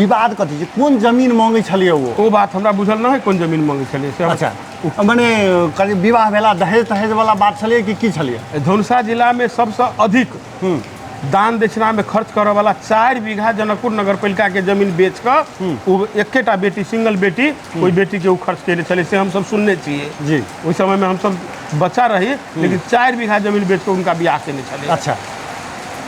विवाद कथी छै, कोन जमीन मांगै छलियै ओ? ओ बात हमरा बुझल नहि है कोन जमीन मांगै छलियै से। अच्छा, मने कनि विवाह भेला दहेज तहेज वाला बात छलियै कि की छलियै? धनुषा जिलामे सबसँ अधिक दान दक्षिणामे खर्च करऽ वाला 4 बीघा जनकपुर नगरपालिकाके जमीन बेच कऽ ओ एकेटा बेटी, सिंगल बेटी, ओहि बेटीके ओ खर्च केने छलै, से हमसब सुनने छियै। ओहि समयमे हमसब बच्चा रही, लेकिन 4 बीघा जमीन बेच कऽ हुनका बियाह केने छलै। अच्छा,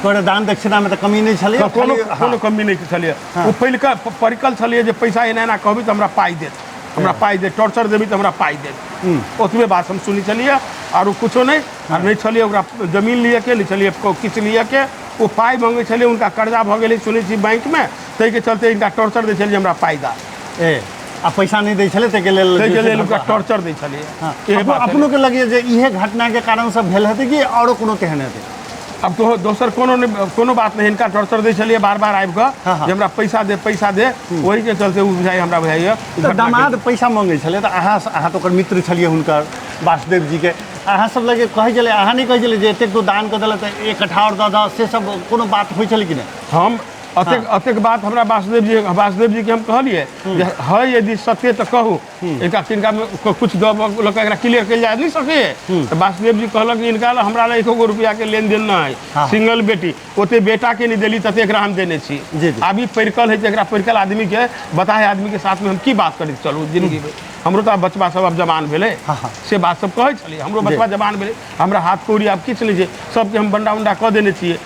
तोरा दान दक्षिणामे तऽ कमी नहि छलै? कोनो कोनो कमी नहि छलै। ओ पहिलका परिकल छलियै जे पैसा एना एना कहबी तऽ हमरा पाइ देत, हमरा पाइ देत, टॉर्चर देबी तऽ हमरा पाइ देत, ओतबे बात हम सुनै छलियै, आरो कुछो नहि। आर नहि छलियै ओकरा जमीन लिअके, नहि छलियै किछु लिअके, ओ पाइ मङ्गै छलियै। हुनका कर्जा भऽ गेलै सुनै छी बैंकमे, ताहिके चलते हिनका टॉर्चर दै छलियै हमरा पाइ दा। ए आ पैसा नहि दै छलै ताहिके लेल? ताहिके लेल हुनका टॉर्चर दै छलियै। अपनोके लगैए जे इहे घटनाके कारण सब भेल हेतै कि आरो कोनो तेहन हेतै? अब तो दोसर कोनो नहि, कोनो बात नहि। हिनका टॉर्चर दै छलियै बार बार आबि कऽ जे हमरा पैसा दे, पैसा दे, ओहिके चलते ओ बुझाइ, हमरा बुझाइए। तऽ दामाद पैसा मङ्गै छलै तऽ अहाँ, अहाँ तऽ ओकर मित्र छलियै हुनकर, वासुदेव जीके, अहाँ सब लगे कहै छलै, अहाँ नहि कहै छलै जे एतेक तो दान कऽ देलक तऽ एक कट्ठा आओर दऽ दऽ, से सब कोनो बात होइ छलै कि नहि? हम अतेक अतेक बात हमरा वासुदेव जी, वासुदेव जीके हम कहलियै जे है यदि सत्य तऽ कहू, इनका किनका कुछ दऽ लऽ कऽ एकरा क्लियर कयल जा नहि सकैए। तऽ वासुदेव जी कहलक जे इनका लए हमरा लए एको गो रुपैआके लेनदेन नहि है, सिंगल बेटी, ओते बेटाके नहि देली तते एकरा हम देने छी। आब ई परिकल है, एकरा परिकल आदमीके बताहे आदमीके साथमे हम की बात करैत चलू जिन्दगीमे? हमरो तऽ आब बचबा सब आब जवान भेलै, से बात सब कहै छलियै। हमरो बचबा जवान भेलै, हमरा हाथ कौड़ी आब किछु नहि छै, सबके हम बंडा उंडा कऽ देने छियै।